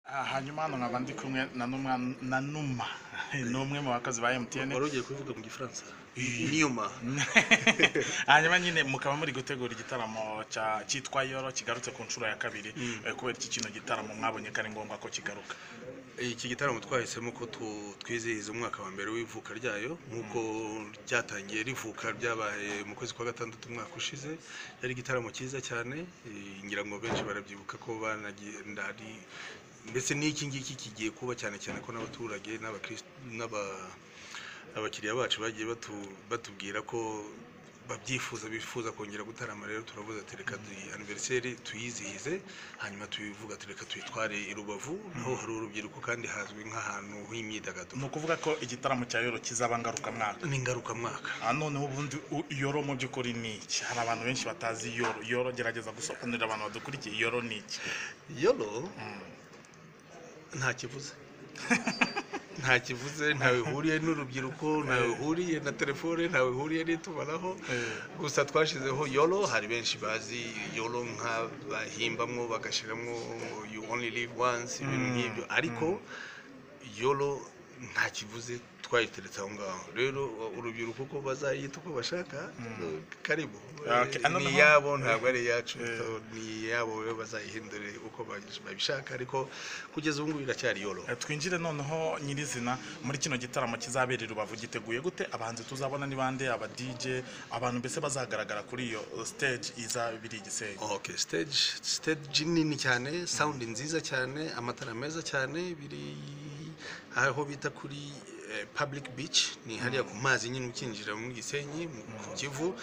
Hanyuma hano nkaba ndi kumwe na Numa, ni umwe mu bakozi ba MTN. Wari ugiye kubivuga mu Gifaransa, Niyuma. Hanyuma nyine mukaba muri gutegura igitaramo cyitwa Yolo, kigarutse ku nshuro ya kabiri. Kubera iki kino gitaramo mwabonye ko ari ngombwa ko kigaruka? Iki gitaramo twahisemo ko twizihiza umwaka wa mbere w'ivuka ryayo, nk'uko ryatangiye rivuka, byabaye mu kwezi kwa gatandatu umwaka ushize. Yari igitaramo cyiza cyane, ngira ngo benshi barabyibuka ko banagenda ari mbese n'iki ngiki kigiye kuba, cyane cyane ko n'abaturage abakiriya bacu bagiye batubwira ko babyifuza, bifuza kongera gutarama. Rero turavuze ati reka anniversaire tuyizihize, hanyuma tubivuga ati reka tuyitware i Rubavu, naho hari urubyiruko kandi hazwi nk'ahantu h'imyidagaduro. Ni ukuvuga ko igitaramo cya Yolo kizaba ngarukamwaka? Ni ngarukamwaka. Noneho ubundi Yolo mu by'ukuri ni iki? Hari abantu benshi batazi Yolo. Yolo, gerageza gusobanurira abantu badukurikiye, Yolo ni iki? Yolo nta kivuze, nta kivuze, ntawe ihuriye n'urubyiruko, ntawe ihuriye na telefone, ntawe ihuriye n'itumanaho. Gusa twashizeho Yolo, hari benshi bazi Yolo nk'abahimbamwo bagashyiramo "you only live once", ibintu nk'ibyo, ariko Yolo nta kivuze, twayiteretse aho ngaho. Rero urubyiruko uko bazayita uko bashaka, karibu. Ni iyabo, ntabwo ari iyacu, ni iyabo, rero bazayihindure uko babishaka, ariko kugeza ubu ngubu iracyari Yolo. Twinjire noneho nyirizina muri kino gitaramo kizabera i Rubavu. Giteguye gute? Abahanzi tuzabona ni bande? Aba DJ, abantu mbese bazagaragara kuri iyo stage izabiri i Gisenyi? Okay, stage nini cyane, sound nziza cyane, amatara meza cyane, biri aho bita kuri public beach, ni hariya ku mazi nyine ukinjira muri Gisenyi ku Kivu.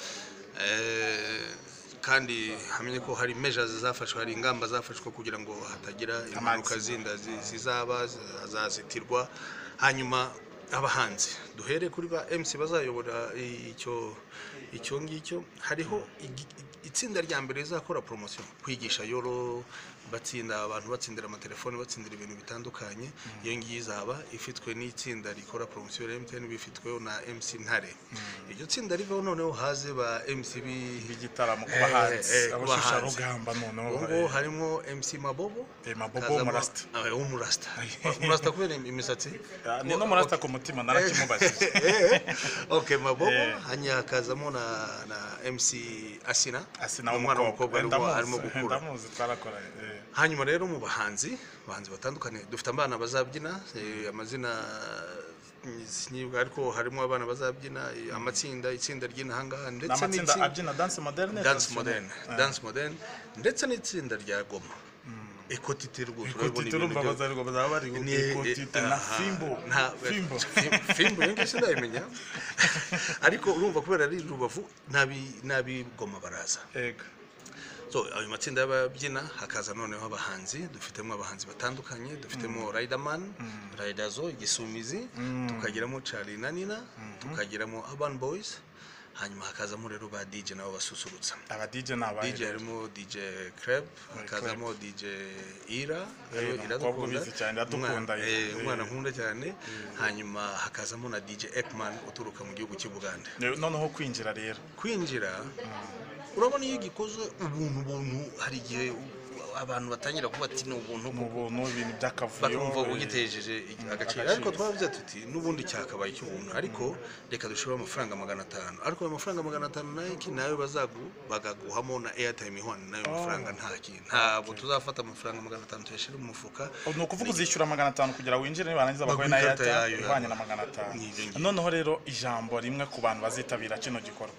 Kandi hamenye ko hari measures zafashwe, hari ingamba zafashwe kugira ngo hatagira impanuka zinda zizaba, zazitirwa. Hanyuma abahanzi, duhere kuri ba MC bazayobora icyo ngicyo. Hariho itsinda rya mbere rizakora promotion, kwigisha Yolo, batsinda abantu, batsindira amatelefoni, batsindira ibintu bitandukanye. Iyo ngiyo izaba ifitwe n'itsinda rikora promotion ya MTN, bifitweho na MC Ntare. Iryo tsinda rivaho, noneho haze ba MC b'igitaramo ku bahanzi, ku bahanzi. Abashusharugamba noneho. Ubu ngubu harimo MC Mabobo. Mabobo. Hazamo- Umurasta. Ah, w'umurasta, umurasta kubera imisatsi. Ah, ni n'umurasta ku mutima, narakimubajije. Okay, Mabobo. Eh. Hanyuma hakazamo na MC Asina. Asina. Umwana w'umukobwa arimo Ndamuzi, arimo gukura. Ndamuzi, twarakoranye. Hanyuma rero mu bahanzi batandukanye, dufite abana bazabyina, amazina sinibuka, ariko harimo abana bazabyina, amatsinda, itsinda ry'inahangaha Ni ndetse amatsinda n'itsinda abyina danse moderne? Dance Traditionnelle? moderne. Dance moderne, ndetse n'itsinda rya Goma Ekotite rwose, urabibona. Ikotite, Ibintu urumva bazaba bari ikotite na aha, fimbo. Fimbo. Fimbo iyo ngiyo sindayimenya, ariko urumva kubera ari Rubavu n'ab'i Goma baraza. So ayo matsinda y'ababyina, hakaza noneho abahanzi. Dufitemo abahanzi batandukanye, dufitemo Riderman, Riderzo, Igisumizi, tukagiramo Charly na Nina, tukagiramo Urban Boys, hanyuma hakazamo rero ba DJ nabo basusurutsa. Aba DJ ni abahe? DJ, Rero? harimo DJ Creb, hakazamo DJ Ira. Eh, ni umukobwa ubizi cyane, iradukunda. Umwana, Ira. umwana nkunda cyane. Hanyuma hakazamo na DJ Ekman uturuka mu gihugu cy'u Bugande. Noneho kwinjira rero? Kwinjira, urabona iyo gikoze ubuntu buntu, hari igihe abantu batangira kuvuga ati ni ubuntu Mu buntu, ibintu by'akavuyo. Bakumva ugitejeje agaciro. Agaciro. Ariko twavuze tuti n'ubundi cyakabaye icy'ubuntu, ariko reka dushyireho amafaranga 500. Ariko ayo mafaranga 500 nayo iki, nayo bakaguhamo na airtime ihwanye n'ayo mafaranga. Nta kintu, ntabwo tuzafata amafaranga 500 tuyashyire mu mufuka. Ni ukuvuga uzishyura 500 kugira winjire, nibarangiza baguhe na Baguhe ikarita airtime yayo, ihwanye na 500. Ni ibyo ngibyo. Noneho rero ijambo rimwe ku bantu bazitabira kino gikorwa,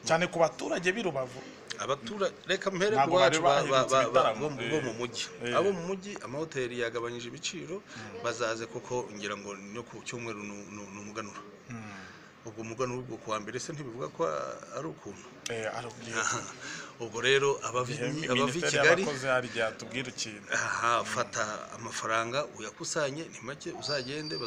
cyane ku baturage b'i Rubavu. Abatura, reka mpere ku Ntabwo bari bacu baherutse ibitaramo. bo mu mujyi. Abo mu mujyi, amahoteli yagabanyije ibiciro, bazaze kuko ngira ngo no ku cyumweru ni umuganura. Ubwo umuganura, ubwo kuwa mbere se ntibivuga ko ari ukuntu? Arubwiye. Aha. Ubwo rero abava i Minisiteri Kigali, y'abakozi hari igihe atubwira ikintu. Aha, fata amafaranga uyakusanye, ni make, uzagende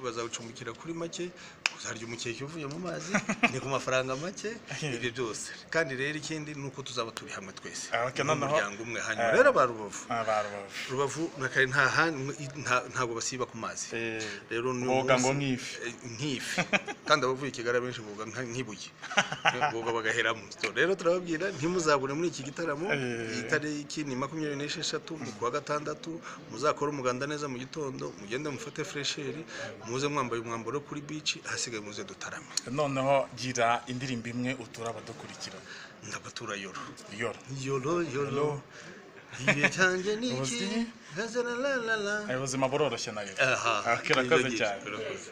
bazagucumbikira kuri make, uzarya umukeke uvuye mu mazi, ni ku mafaranga make, ibyo byose. Kandi rero ikindi ni uko tuzaba turi hamwe twese Ah, okay, noneho- nk'umuryango umwe. Hanyuma rero aba Rubavu, Aba Rubavu. Rubavu na kare nta handi ntabwo basiba ku mazi. Rero ni Boga ngo umunsi- nk'ifi. Nk'ifi, kandi abavuye i Kigali abenshi boga nk'ibuye, boga bagaheramo. So, rero turababwira Ntimuzabure muri iki gitaramo. Iyi tariki ni 26 mu kwa gatandatu. Muzakore umuganda neza mu gitondo, mugende mufate fraîcheur, muze mwambaye umwambaro wo kuri beach, ahasigaye muze dutarame. Noneho gira indirimbo imwe utura abadukurikira. Ndabatura Yolo. Yoro. Yolo yolo, igihe cyanjye ni iki? Ubuzima- La la la. Ubuzima buroroshye nayo. Aha. Urakoze Nibyo. cyane. Urakoze.